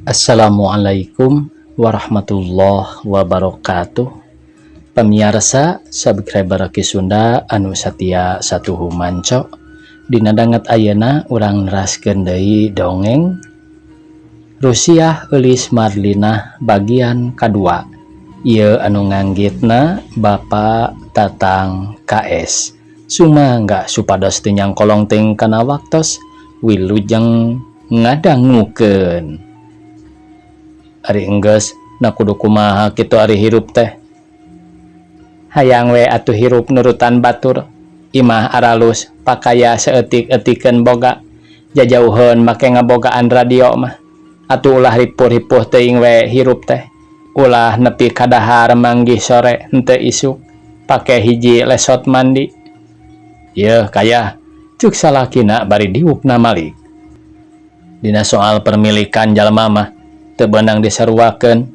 Assalamualaikum warahmatullahi wabarakatuh. Pamiarsa subscriber Ki Sunda anu satia satuhu manco. Dina danget ayeuna urang neraskeun deui dongeng Rusiah Eulis Marlinah bagian kadua. Ieu anu nganggitna Bapak Tatang KS. Sumangga supados teu nyangkolong teuing kana waktos, wilujeng ngadangukeun. Ari enggeus na kudu kumaha kitu ari hirup teh? Hayang we atuh hirup nurutan batur. Imah aralus, pakaya saeutik-eutikeun boga, jajauheun make ngabogaan radio mah. Atuh ulah ripuh-ripuh teuing we hirup teh. Ulah nepi ka dahar manggih sore henteu isuk, pake hiji lesot mandi. Yeuh kaya, cuk salakina bari diukna malik. Dina soal permilikan jalma mah teu beunang disaruakeun,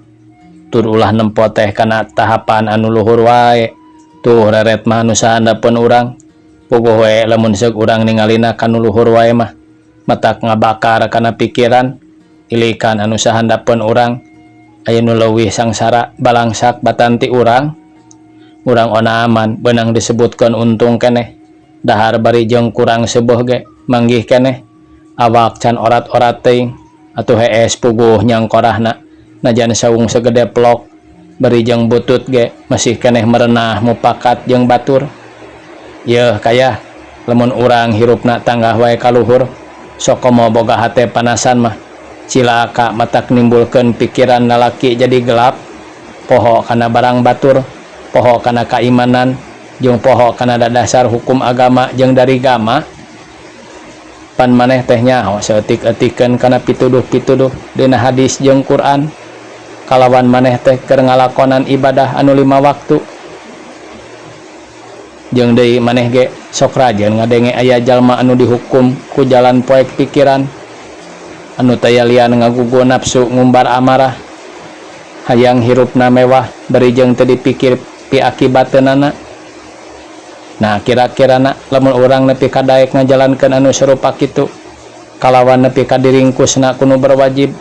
tur ulah nempo teh kana tahapan anu luhur wae. Tuh reret mah nu sahandapeun urang. Puguh we lamun seuk urang ningalina kanu luhur wae mah matak ngabakar kana pikiran. Ilikan anu sahandapeun urang aya nu leuwih sangsara balangsak batan ti urang. Urang ona aman beunang disebutkeun untung keneh. Dahar bari jeung kurang seubeuh ge manggih keneh. Awak can orat-orat teuing. Atuh hees puguh nyangkorahna najan saung sagede pelok bari jeung butut ge masih keneh merenah mupakat jeung batur. Yeuh kaya, lamun urang hirupna tanggah wae ka luhur, sok komo boga hate panasan mah cilaka, matak nimbulkeun pikiran lalaki jadi gelap, poho kana barang batur, poho kana kaimanan, jeung poho kana dasar hukum agama jeung dari gama. Pan maneh teh nyaho saeutik-eutikeun kana pituduh-pituduh dina hadis jeung Quran, kalawan maneh teh keur ngalakonan ibadah anu lima waktu. Jeung deui maneh ge sok rajin ngadenge aya jalma anu dihukum ku jalan poek pikiran anu taya lian ngagugu nafsu ngumbar amarah, hayang hirupna mewah bari jeung teu dipikir piakibateunana. Nah, kira-kira na lamun urang nepi ka daek ngajalankeun anu sarupa kitu kalawan nepi ka diringkusna ku nu berwajib,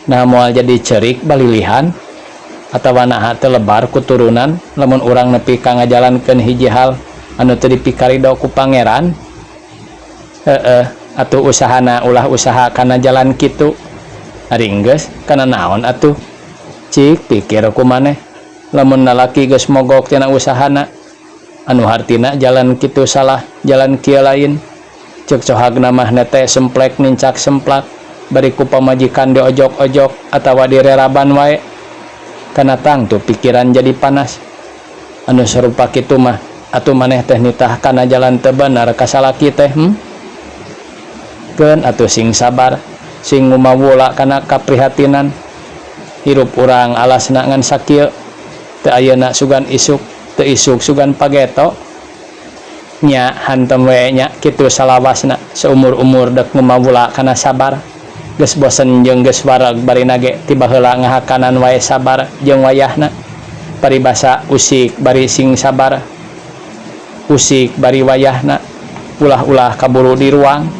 nah moal jadi cerik balilihan atawa naha teu lebar ku turunan lamun urang nepi ka ngajalankeun hiji hal anu teu dipikarido ku Pangeran? Heeh atuh, usahana ulah usaha kana jalan kitu. Ari enggeus kana naon atuh? Cik pikir ku maneh, lamun lalaki geus mogok tina usahana anu hartina jalan kitu salah, jalan kieu lain, ceuk cohagna mah nete semplek nincak semplak, bari ku pamajikan diojok-ojok atawa direraban wae, kana tangtu pikiran jadi panas anu sarupa kitu mah. Atuh maneh teh nitah kana jalan teu bener ka salaki teh? Keun atuh, sing sabar, sing ngumawula kana kaprihatinan. Hirup urang alasna ngan sakieu, teu ayeuna sugan isuk, teu isuk sugan pageto. Nya hantem we nya kitu salawasna, seumur-umur dek ngumawula kana sabar. Geus bosen jeung geus wareg barina ge ti baheula ngahakanan wae sabar jeung wayahna. Paribasa usik bari sing sabar, usik bari wayahna, ulah-ulah kaburu diruang.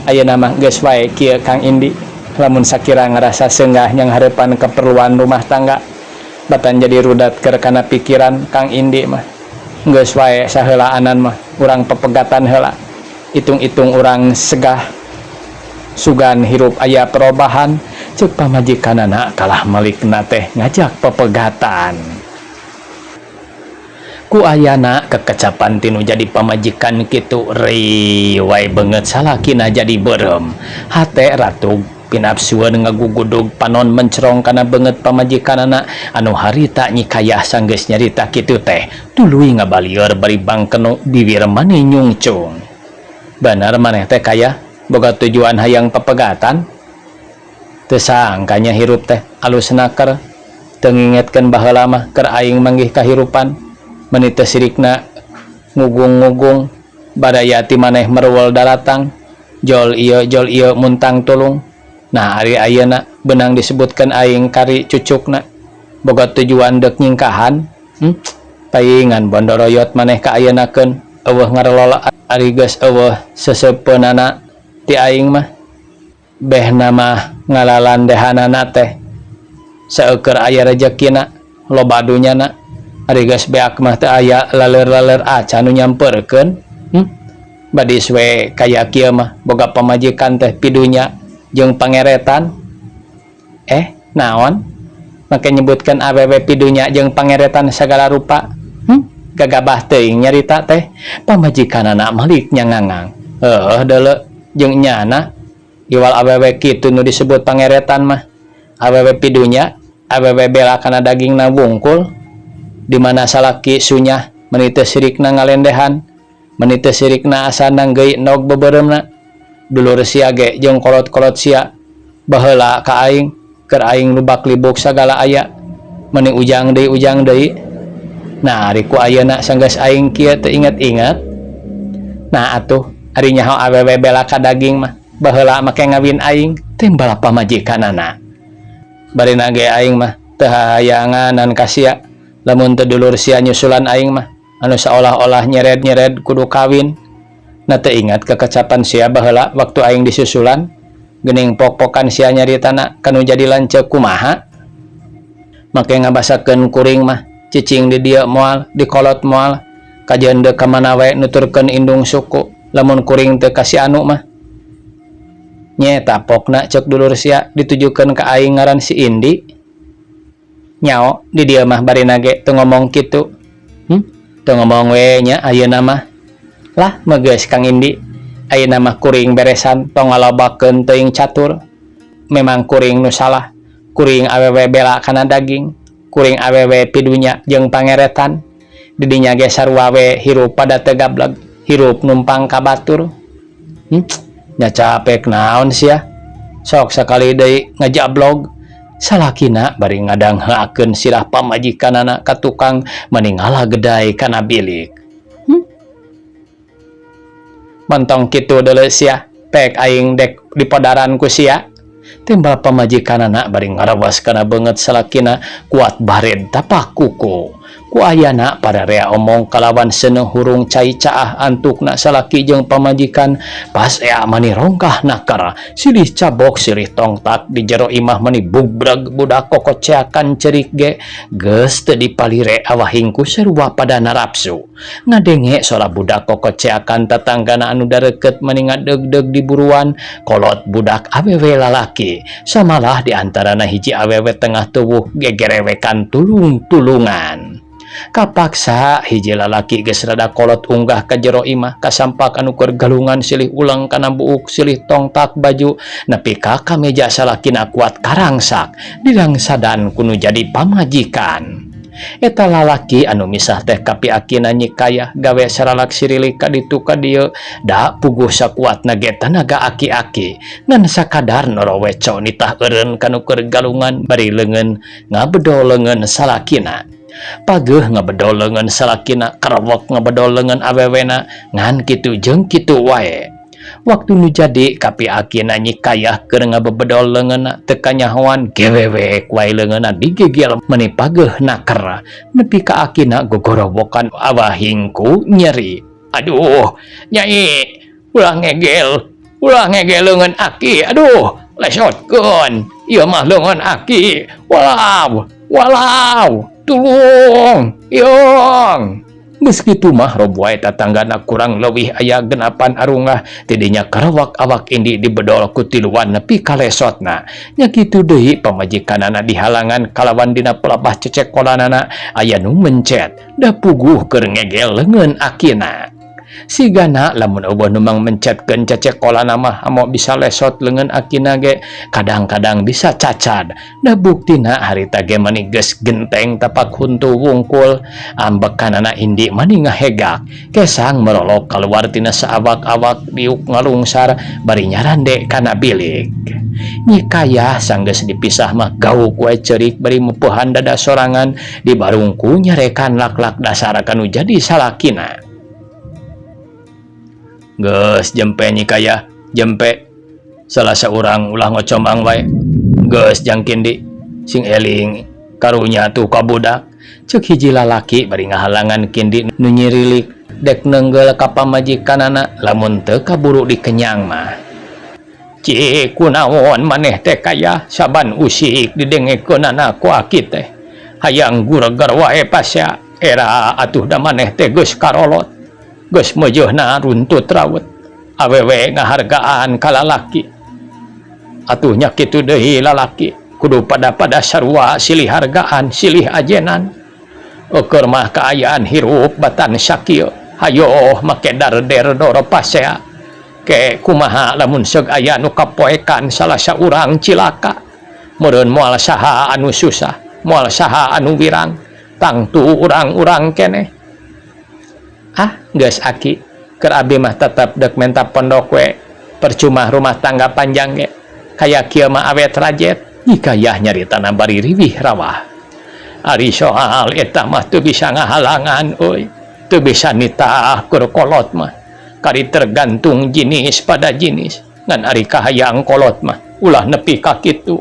Ayeuna mah geus wae kieu, Kang Indi. Lamun sakira ngarasa seunggah nyanghareupan keperluan rumah tangga batan jadi rudat keur kana pikiran Kang Indi mah, geus wae saheulaanan mah urang pepegatan heula. Itung-itung urang segah, sugan hirup aya perubahan, cek pamajikanana kalah malikna teh ngajak pepegatan. Ku ayana kekecapan tinu jadi pamajikan kitu, riway banget salakina jadi beureum. Hate ratug pinapsueun ngagugudug, panon mencerong kana beungeut pamajikanana anu harita nyikayah sanggeus nyarita kitu teh tuluy ngabalieur bari bangkeno, bibir mani nyungcung. "Bener maneh teh kaya boga tujuan hayang pepegatan? Teu sangkanya hirup teh alus naker. Teu ngingetkeun baheula mah keur aing manggih kahirupan meuni teu sirikna ngugung-ngugung badaya ti maneh meruwel daratang, jol ieu jol ieu muntang tulung. Nah, ari ayeuna beunang disebutkeun aing kari cucukna boga tujuan deuk nyingkahan? Paingan bondoroyot maneh ka ayeunakeun eueuh ngarelola ari geus eueuh seuseupeunana ti aing mah." Behna mah ngalalandehanana teh saeueur aya rejekina loba dunyana ari geus beak mah teu aya laleur-laleur acan nu nyamperkeun. Badis we kaya kieu mah boga pamajikan teh pidunya jeung pangeretan. Naon make nyebutkeun awewe pidunya jeung pangeretan sagala rupa? Gagabah teuing nyarita teh pamajikanana malik nyangangang heuh deuleu jeung nyana iwal awewe kitu nu disebut pangeretan mah awewe pidunya awewe bela kana dagingna wungkul di mana salaki sunyah meni teu sirikna ngalendehan meni teu sirikna asa nanggeui endog beubeuremna. Dulur sia ge jeung kolot-kolot sia baheula ka aing keur aing lubak libuk sagala aya meni ujang deui ujang deui. Nah ari ku ayeuna sanggeus aing kieu teu inget-inget. Nah atuh ari nyaho awewe bela ka daging mah baheula make ngawin aing timbal pamajikanana barina ge aing mah teu hahayanganan ka sia lamun teu dulur sia nyusulan aing mah anu saolah-olah nyered-nyered kudu kawin. Nah teu ingat kekecapan sia baheula waktu aing disusulan geuning pok-pokan sia nyaritana kanu jadi lanceuk kumaha make ngabasakeun kuring mah cicing di dieu moal dikolot moal kajeun deuk ka mana wae nuturkeun indung suku lamun kuring teu ka si anu mah. Nyeta pokna cek dulur sia ditujukeun ka aing ngaran si Indi nyao di dieu mah barina ge teu ngomong kitu. Teu ngomong we nya ayeuna mah lah megeus Kang Indi ayeuna mah kuring beresan tong ngalobakeun teuing catur. Memang kuring nu salah kuring awewe bela kana daging kuring awewe pidunya jeung pangeretan didinya ge sarua we hirup pada teu gableg hirup numpang ka batur. Nya capek naon sia sok sakali deui ngajablog salakina bari ngadanghakeun sirah pamajikanana ka tukang meni ngalagedai kana bilik. Montong kitu deuleu sia pek aing dek dipodaran ku sia timbal pamajikanana bari ngarawas kana beungeut salakina kuat bared tapak kuku. Ku ayana pararea omong kalawan seuneuh hurung cai caah antukna salaki jeung pamajikan pas ea mani rongkah nakar silih cabok silih tongtak di jero imah mani bubrag budak kokoceakan cerik ge geus teu dipalire awahing ku sarua pada narapsu ngadenge sora budak kokoceakan tatanggana anu dareukeut mani ngadeugdeug di buruan kolot budak awewe lalaki samalah di antarana hiji awewe tengah tuwuh gegerewekan tulung-tulungan. Kapaksa hiji lalaki geus rada kolot unggah ka jero imah kasampak anu keur galungan silih ulang kana buuk silih tongtak baju nepi ka kameja salakina kuat karangsak dirangsadan kuno jadi pamajikan. Eta lalaki anu misah teh kapiakina nyikayah gawe saralak sirilik ka ditu ka dieu da puguh sakuatna ge tanaga aki-aki ngan sakadar noroweco nitah eureun kanu keur galungan bari leungeun ngabedol leungeun salakina. Pageuh ngabedol leungeun salakina karewek ngabedol leungeun awewena ngan kitu jeung kitu wae. Waktu nu jadi kapiakina nyikayah keur ngabebedol leungeunna teu kanyahoan gewewek wae leungeunna digegel meni pageuh naker nepi ka akina gogorowokan awahing ku nyeri. Aduh nyai ulah ngegel leungeun aki aduh lesotkeun ieu mah leungeun aki walau walau tulung yong. Geus kitu mah rob wae tatanggana kurang leuwih aya genapan arungah tidinya karawak awak Indi dibedol ku tiluan nepi ka lesotna. Nya kitu deui pamajikanana dihalangan kalawan dina pelabah cecekolanana aya nu mencet da puguh keur ngegel leungeun akina. Sigana lamun eueuh nu mang mencetkeun cecekolana mah amo bisa lesot leungeun akina ge kadang-kadang bisa cacad. Da buktina harita ge mani geus genteng tapak huntu wungkul ambekanana Indi mani ngahegak kesang merolok kaluar tina saawak-awak diuk ngalungsar bari nyarande kana bilik. Nyikayah sanggeus dipisah mah gauk wae ceurik bari meupehan dada sorangan dibarungku nyarekan lak-lak dasar kanu jadi salakina. Geus jempe nyikayah jempe salah saurang ulah ngocomang wae geus jangkindi sing eling karunya tuh ka budak ceuk hiji lalaki bari ngahalangan Kindi nu nyirilik dek neunggeul ka pamajikanana lamun teu kaburu dikenyang mah. Cik kunaon maneh teh kaya saban usik didengekeunana ku aki teh. Hayang gureger wae pasea era atuh da maneh teh geus karolot. Geus meujeuhna runtut raut. Awewe ngahargaan ka lalaki. Atuh nya kitu deui lalaki kudu pada-pada sarua silih hargaan silih ajenan. Eukeun mah kaayaan hirup batan sakieu. Hayoh make darder dor pasea. Ke kumaha lamun seug aya nu kapoekan salah saurang cilaka. Meureun moal saha anu susah, moal saha anu wirang, tangtu urang-urang keneh. Ah, geus aki, keur abi mah tetep deuk menta pondok we. Percuma rumah tangga panjang ge. Kaya kieu mah awet rajet, hikayah nyaritana bari riwih rawah. Ari soal eta mah teu bisa ngahalangan euy, teu bisa nitah keur kolot mah. Kari tergantung jenis pada jenis. Ngan ari kahayang kolot mah ulah nepi ka kitu.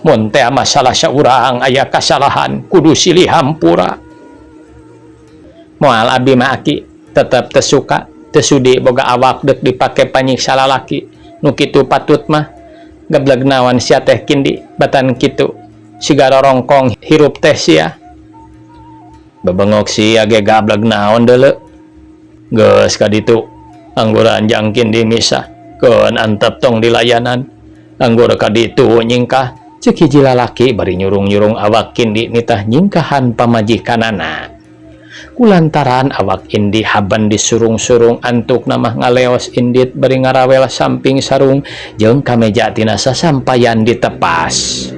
Mun teh masalah saurang aya kasalahan kudu silih hampura. Moal abi mah aki tetep teu suka, teu sudi boga awak deuk dipake panyiksa lalaki. Nu kitu patut mah gableg naon sia teh Kindi batan kitu. Siga rorongkong hirup teh sia. Bebengok sia ge gableg naon deuleu. Geus ka ditu angguran jang Kindi misah keun antep tong dilayanan. Anggur ka ditu nyingkah ceuk hiji lalaki bari nyurung-nyurung awak Kindi nitah nyingkahan pamajikanana. Kulantaran awak Indi haban disurung-surung antuk namah ngaleos indit bari ngarawel samping sarung jeung kameja tina sasampayan ditepas.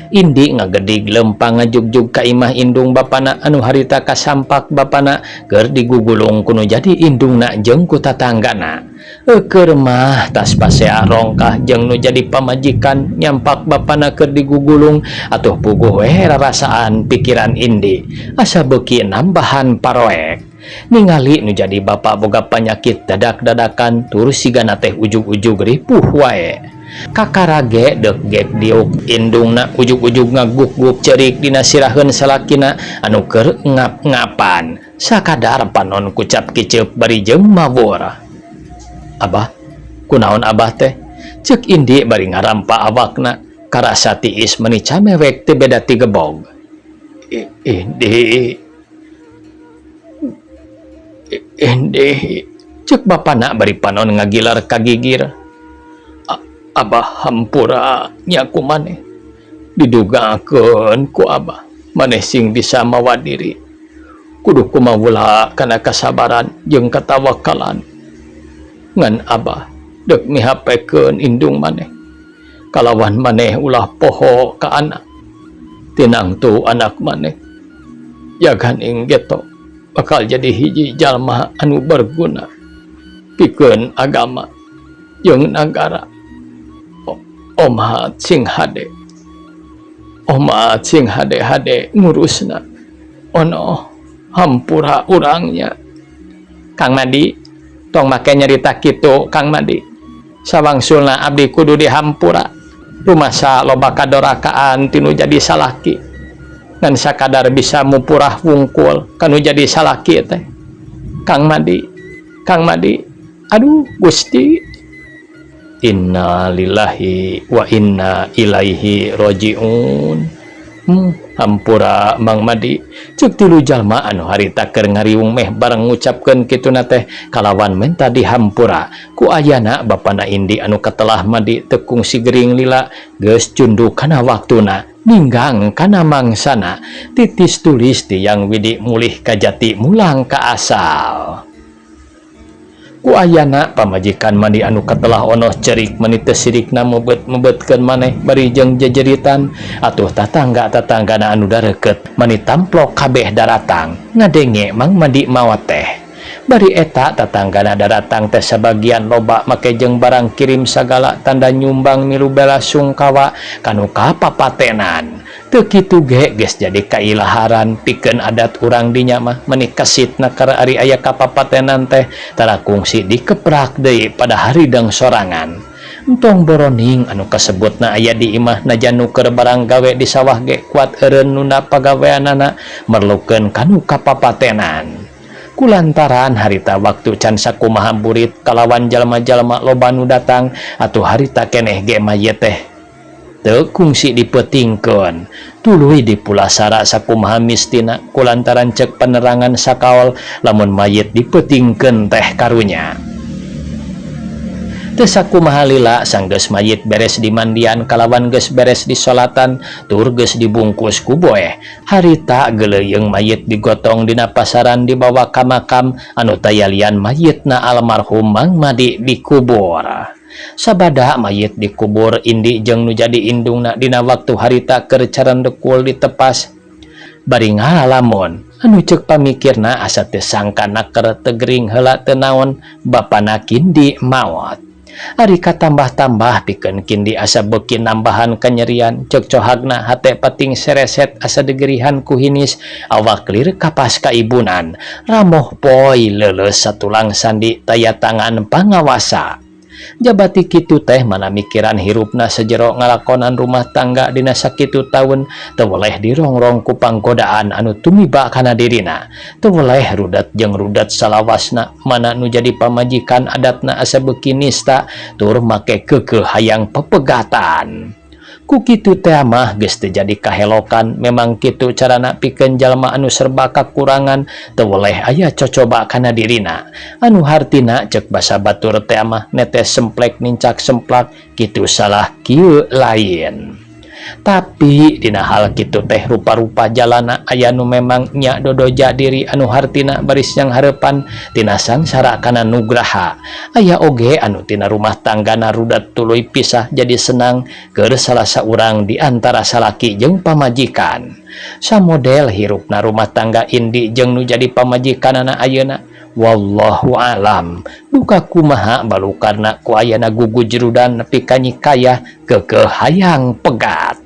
Indi ngagedig lempang ngajugjug ka imah indung bapana anu harita kasampak bapana keur digugulung kuno jadi indungna jeung ku tatanggana. Eukeun mah tas pasea rongkah jeung nu jadi pamajikan nyampak bapana keur digugulung atuh puguh we rarasaan pikiran Indi asa beuki nambahan paroek. Ningali nu jadi bapa boga panyakit dadak-dadakan tur sigana teh ujug-ujug ripuh wae. Kakarage deuk gek diuk indungna ujug-ujug ngaguk-guk cerik dina siraheun salakina anu keur ngap-ngapan sakadar panon kucap kiceup bari jeung mabur. Abah, kunaon abah teh? Ceuk Indi bari ngarampa awakna karasa tiis meni camewek teu beda ti gebog. Indi, Indi, ceuk bapana bari panon ngagilar ka gigir. Abah hampura nya ku maneh. Didugakeun ku abah maneh sing bisa mawa diri. Kudu kumawula kana kasabaran jeung katawakalan. Ngan abah deuk mihapekeun indung maneh. Kalawan maneh ulah poho ka anak. Tinangtu anak maneh. Jaganing geto bakal jadi hiji jalma anu berguna pikeun agama jeung nagara. Omat sing hade. Omat sing hade-hade ngurusna. Ono hampura urangnya. Kang Madi, tong make nyarita kitu Kang Madi. Sawangsulna abdi kudu dihampura. Rumasa loba kadorakaan tinu jadi salaki. Ngan sakadar bisa mupurah wungkul kanu jadi salaki teh. Kang Madi, Kang Madi, aduh Gusti. Inna lillahi wa inna ilaihi rojiun. Hampura Mang Madi. Ceuk tilu jalma anu harita keur ngariung meh bareng ngucapkeun kituna teh kalawan menta dihampura. Ku ayana bapana Indi anu katelah Madi teu kungsi gering lila geus cunduk kana waktuna ninggang kana mangsana titis tulis tiang widi mulih ka jati mulang ka asal. Ku ayana pamajikan Madi anu katelah onoh cerik meni teu sirikna mebet-mebetkeun maneh bari jeung jejeritan atuh tatangga-tatanggana anu dareukeut mani tamplok kabeh daratang ngadenge Mang Madi maot teh. Bari eta tatanggana daratang teh sabagian loba make jeung barang kirim sagala tanda nyumbang milu bela sungkawa kanu kapapatenan. Teu kitu ge geus jadi kailaharan pikeun adat urang dinya mah meni kesitna keur ari aya kapapatenan teh tara kungsi dikeprak deui pada harideng sorangan. Entong boroning anu kasebutna aya di imah najan nu keur barang gawe di sawah ge kuat eureun nunda pagaweanana merlukeun kanu kapapatenan. Kulantaran harita waktu can sakumaha burit kalawan jalma-jalma loba nu datang atuh harita keneh ge mayit teh teu kungsi dipeutingkeun tuluy dipulasara sakumaha mistina kulantaran cek penerangan sakaol lamun mayit dipeutingkeun teh karunya. Teu sakumaha lila sanggeus mayit beres dimandian kalawan geus beres disolatan tur geus dibungkus ku boeh. Harita geuleuyeung mayit digotong dina pasaran dibawa ka makam anu tayalian mayitna almarhum Mang Madi dikubur. Sabada mayit dikubur Indi jeung nu jadi indungna dina waktu harita keur carendekul ditepas bari ngalamun anu ceuk pamikirna asa teu sangka naker teu gering heula teu naon bapana Kindi maot. Ari katambah-tambah pikeun Kindi asa beuki nambahan kanyerian ceuk cohagna hate pating sereset asa degerihan ku hinis awak lir kapas kaibunan ramoh poy leuleus satulang sandi taya tangan pangawasa. Jabati kitu teh mana mikiran hirupna sejero ngalakonan rumah tangga dina sakitu taun teu weleh dirongrong ku panggodaan anu tumiba kana dirina teu weleh rudet jeung rudet salawasna mana nu jadi pamajikan adatna asa beuki nista tur make keukeuh hayang pepegatan. Ku kitu teh mah geus teu jadi kahelokan memang kitu carana pikeun jalma anu serba kakurangan teu weleh aya cocoba kana dirina anu hartina ceuk basa batur teh mah netes semplek nincak semplak kitu salah kieu lain. Tapi dina hal kitu teh rupa-rupa jalana aya nu memang nya dodoja diri anu hartina baris yang hareupan tina sangsara kana nugraha aya oge anu tina rumah tanggana rudat tuluy pisah jadi senang keur salah saurang di antara salaki jeung pamajikan. Samodel hirupna rumah tangga Indi jeung nu jadi pamajikanana ayeuna wallahu alam duka kumaha balukarna ku ayana gugujrudan nepi ka nyikayah keukeuh hayang pegat.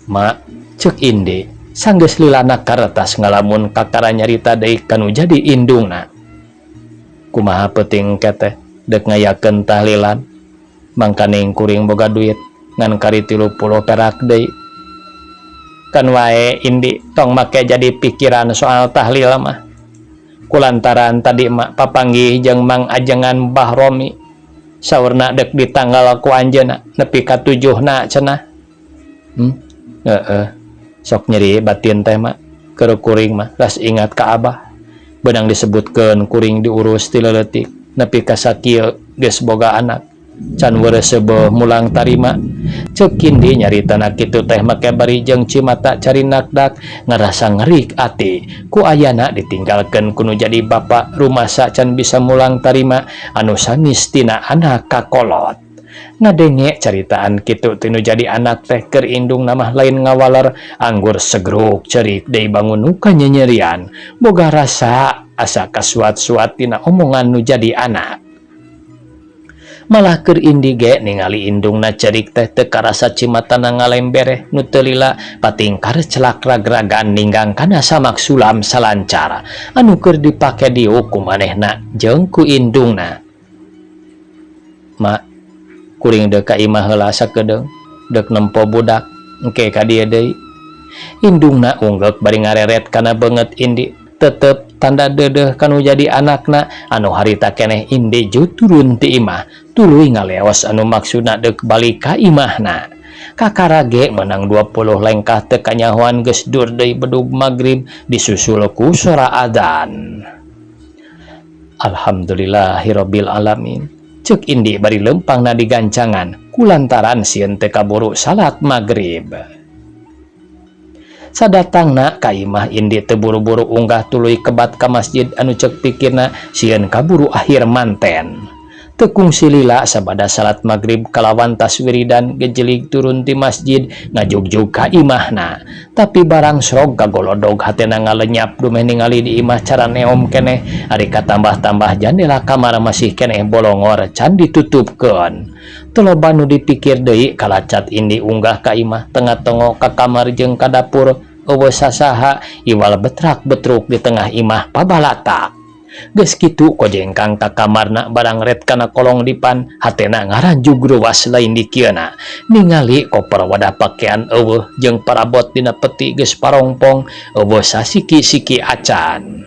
Ma ceuk Indi sanggeus lilana karetas ngalamun kakara nyarita deui kanu jadi indungna. Kumaha peuting keteh deuk ngayakeun tahlilan mangkaning kuring boga duit ngan kari 30 perak deui. Kan wae Indi tong make jadi pikiran soal tahlil mah. Kulantaran tadi mak papanggih jeung Mang Ajengan Bahromi saurna dek ditanggal ku anjeunna nepi ka 7na cenah. Heeh. Sok nyeri batin teh mak keur kuring mah ras ingat ka abah. Beunang disebutkeun kuring diurus ti leuletik nepi ka sakieu geus boga anak. Can weureuseubeuh mulang tarima. Ceuk Kindi nyaritana kitu teh make bari jeung cimata carinakdak ngarasa ngerik ati ku ayana ditinggalkeun ku nu jadi bapa rumasa can bisa mulang tarima anu sanis tina anak kakolot. Ngadenge caritaan kitu ti nu jadi anak teh keur indung namah lain ngawaler anggur segruk cerik deui bangun nu kanyanyerian boga rasa asa kasuat-suat tina omongan nu jadi anak. Malah keur Indi ge ningali indungna cerik teh teu karasa cimatana ngalembereh nu teu lila pating karecelak ragragan ninggang kana samak sulam salancar anu keur dipake diuk ku manehna jeung ku indungna. Ma kuring deuk ka imah heula sakedeung deuk nempo budak engke ka dieu deui. Indungna unggeuk bari ngareret kana beungeut Indi tetep tanda deudeuh kanu jadi anakna anu harita keneh Indi ju turun ti imah tuluy ngaleos anu maksudna deuk balik ka imahna. Kakara ge menang 20 lengkah teu kanyahoan geus dur deui bedug magrib disusul ku sora adzan. Alhamdulillahirabbil alamin. Ceuk Indi bari leumpangna digancangan kulantaran sieun teu kaburu salat magrib. Sadatangna ka imah Indi teu buru-buru unggah tuluy kebat ka masjid anu ceuk pikirna sieun kaburu akhir manten. Teu kungsi lila sabada salat magrib kalawan tas wiridan gejelig turun ti masjid ngajugjug ka imahna. Tapi barang srog kagolodog hatena ngalenyap dumeh ningali di imah cara neom keneh ari katambah-tambah jandela kamar masih keneh bolongor can ditutupkeun. Teu loba nu dipikir deui kalacat Indi unggah ka imah tengah tongok ka kamar jeung ka dapur eueuh sasaha iwal betrak-betruk di tengah imah pabalatak. Geus kitu kojengkang ka kamarna barang ret kana kolong dipan hatena ngaranjug ruas lain dikieuna ningali koper wadah pakaian eueuh jeung parabot dina peti geus parongpong eueuh sasiki-siki acan.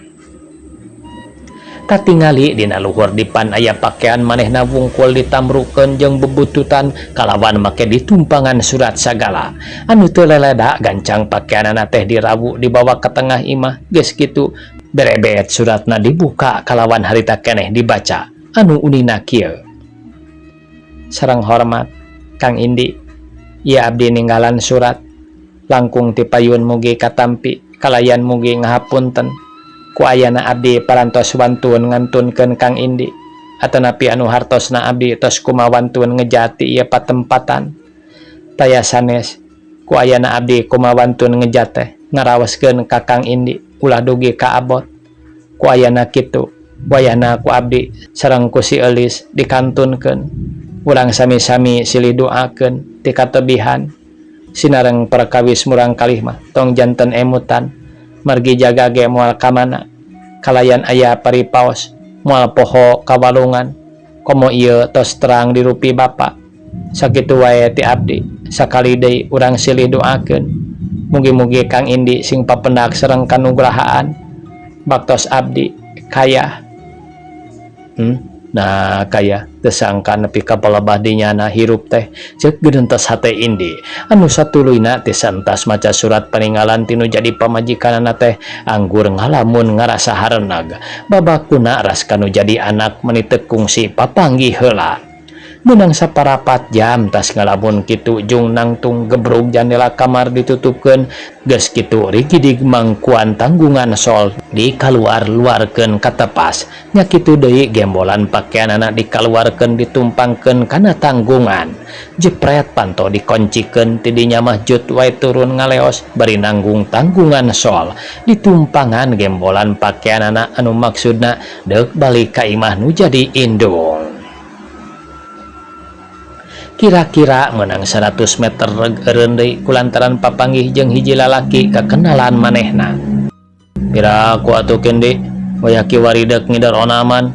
Katingali dina luhur dipan aya pakean manehna wungkul ditamrukeun jeung bubututan kalawan make ditumpangan surat sagala. Anu teu leleda gancang pakeanana teh dirawu dibawa ka tengah imah geus kitu berebet suratna dibuka kalawan harita keneh dibaca anu unina kieu. Sareng hormat Kang Indi, ieu abdi ninggalan surat langkung ti payun mugi katampi kalayan mugi ngahapunten ku ayana abdi parantos wantun ngantunkeun Kang Indi atanapi anu hartosna abdi tos kumawantun ngejati ieu patempatan taya sanes ku ayana abdi kumawantun ngejat teh ngaraoskeun ka Kang Indi ulah dugi ka abot ku ayana kitu wayahna ku abdi sareng ku si Eulis dikantunkeun urang sami-sami silih doakeun ti katebihan sinareng perkawis murang kalih mah tong janten emutan margi jaga ge moal ka mana kalayan aya paripaos moal poho kawalungan komo ieu tos terang dirupi bapa sakitu wae ti abdi sakali deui urang silih doakeun mugi-mugi Kang Indi sing papendak sareng kanugrahaan baktos abdi kaya. Nah kaya teu sangka nepi ka palebah dinyana hirup teh ceuk geuntas hate Indi anu satuluyna teh santas maca surat paninggalan tinu jadi pamajikanana teh anggur ngalamun ngarasa harenag babakuna ras kanu jadi anak meni teu kungsi papanggih heula. Meunang saparapat jam tas ngalamun kitu jung nangtung gebrug jandela kamar ditutupkeun geus kitu rigidig mangkuan tanggungan sol dikaluar-luarkeun ka tepas nya kitu deui gembolan pakeanana dikaluarkeun ditumpangkeun kana tanggungan jepret panto dikoncikeun ti dinya mah jut wae turun ngaleos bari nanggung tanggungan sol ditumpangan gembolan pakeanana anu maksudna deuk balik ka imah nu jadi indung. Kira-kira meunang 100 meter reg eureun deui kulantaran papanggih jeung hiji lalaki kakenalan manehna. Piraku atuh Kindi, wayah kiwari deuk ngider onaman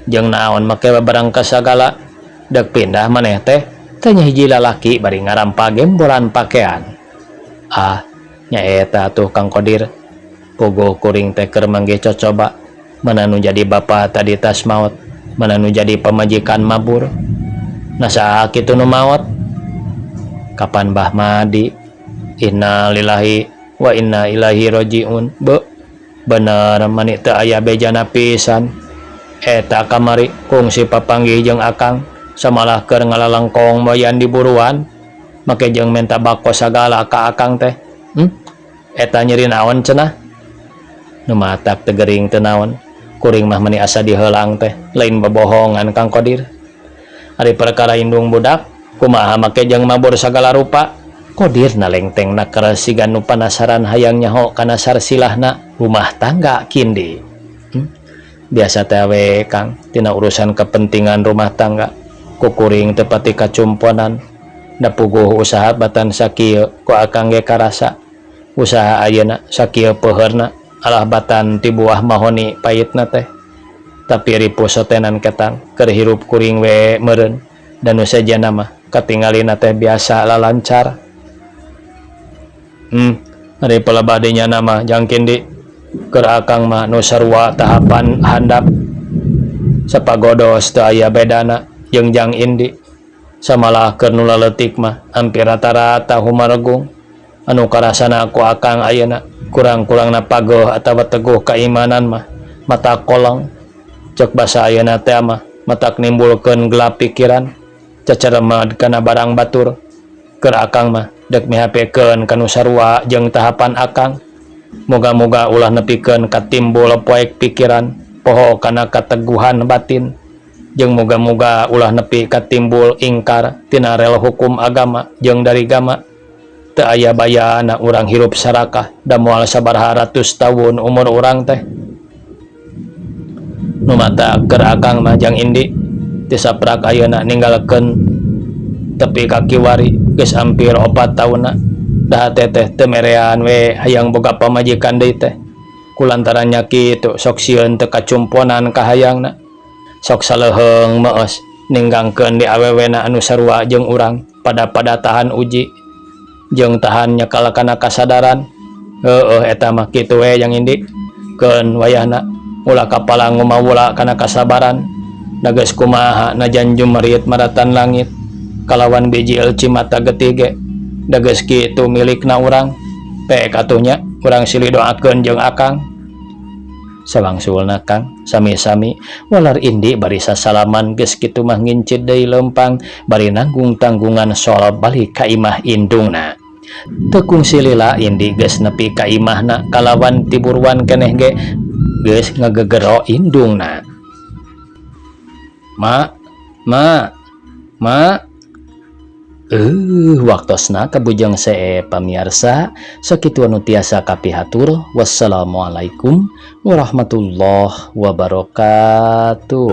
jeung naon make babarangkas sagala deuk pindah maneh teh tanya hiji lalaki bari ngarampa gembolan pakean. Ah, nyaeta atuh Kang Kodir. Puguh kuring teh keur manggih cocoba mana nu jadi bapa tadi tas maot, mana nu jadi pamajikan mabur. Nah saha kitu nu maot? Kapan Bah Madi? Innalillahi wa inna ilaihi rajiun. Be, bener mani teu aya bejana pisan. Eta kamari kungsi papanggih jeung akang samalah keur ngalalengkong moyan di buruan make jeung menta bako sagala ka akang teh. Eta nyeri naon cenah? Nu matak teu gering teu naon. Kuring mah meni asa diheulang teh, lain bobohongan Kang Kodir. Ari perkara indung budak kumaha make jeung mabur sagala rupa. Kodir nalengteng naker siga nu panasaran hayang nyaho kana sarsilahna rumah tangga Kindi. Biasa teh we Kang tina urusan kepentingan rumah tangga kukuring teu pati kacumponan da puguh usaha batan sakieu ku akang ge karasa usaha ayeuna sakieu peuheurna alah batan ti buah mahoni pahitna teh. Tapi ripuh sotenan ketang keur hirup kuring we meureun dan nu sejenna mah katingalina teh biasa lalancar. Ari pelebah dinya nama jang Kindi keur akang mah nu sarua tahapan handap sapagodos teu aya bedana jeung jang Indi samalah keur nu laletik mah hampir rata-rata humaregung anu karasana ku akang ayeuna kurang-kurangna pageuh atawa teguh keimanan mah mata kolong cek basa ayeuna teh mah matak nimbulkeun gelap pikiran cacaremed kana barang batur keur akang mah dek mihapekeun kanu sarua jeung tahapan akang moga-moga ulah nepikeun katimbul poek pikiran poho kana kateguhan batin jeung moga-moga ulah nepi katimbul ingkar tina rel hukum agama jeung dari gama teu aya bayana urang hirup sarakah da moal sabaraha ratus tahun umur urang teh. Nu mata keur akang mah jang Indi ti saprak ayeuna ninggalkeun tepi ka kiwari geus hampir 4 taunna da hate teh teu merean we hayang boga pamajikan deui teh kulantaran nya kitu sok sieun teu kacumponan ka hayangna sok saleuheung meus ninggangkeun di awewena anu sarua jeung urang pada-pada tahan uji jeung tahan nyekal kana kasadaran. Heueuh eta mah kitu we jang Indi keun wayahna Ulah kapala ngumawula kana kasabaran. Da geus kumaha najan jumerit maratan langit kalawan biji elci mata getih ge da geus kitu milikna urang. Pek atuh nya urang silih doakeun jeung akang. Sawangsulna Kang, sami-sami walar Indi bari sasalaman geus kitu mah ngincit deui leumpang bari nanggung tanggungan sol balik ka imah indungna. Teu kungsi lila Indi geus nepi ka imahna kalawan tiburuan keneh ge geus ngagegero indungna. Ma, ma, ma. Waktosna kabujeng see pamiarsa sakitu anu tiasa kapihatur. Wassalamualaikum warahmatullahi wabarakatuh.